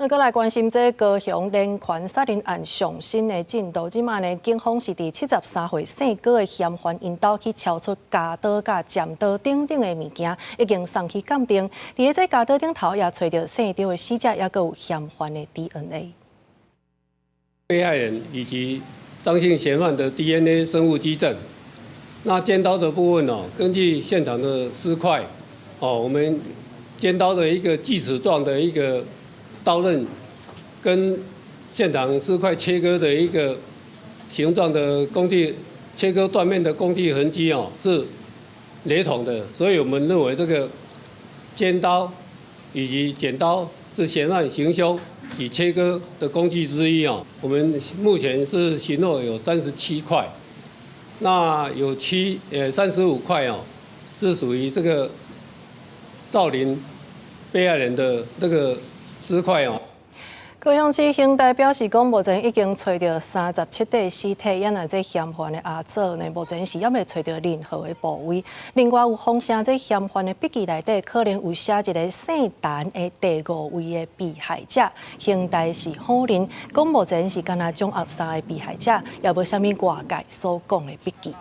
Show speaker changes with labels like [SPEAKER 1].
[SPEAKER 1] 閣來關心這高雄連環殺人案上新的進度，這馬呢，警方是佇73歲姓郭的嫌犯𪜶兜去抄出鉸刀佮剪刀等等的物件，已經送去鑑定。佇這鉸刀頂頭也揣著姓張的死者，也閣有嫌犯的 DNA。
[SPEAKER 2] 被害人以及張姓嫌犯的 DNA 生物跡證。那尖刀的部分哦，根據現場的屍塊，哦，我們尖刀的一個鋸齒狀的一個刀刃跟現場屍塊切割的一個形狀的工具，切割斷面的工具痕跡哦，是雷同的，所以我們認為這個尖刀以及剪刀是嫌犯行兇與切割的工具之一哦。我們目前是尋獲有37塊，那有35塊哦，是屬於這個趙林被害人的這個屍塊哦。
[SPEAKER 1] 高雄市刑大表示講，目前已經揣著37塊屍體，也若這嫌犯的阿祖呢，目前是猶未揣著任何的部位。另外有風聲，這嫌犯的筆記內底可能有寫一个姓陳的第五位的被害者。刑大是否認，講目前是干焦掌握三个被害者，也無啥物外界所講的筆記。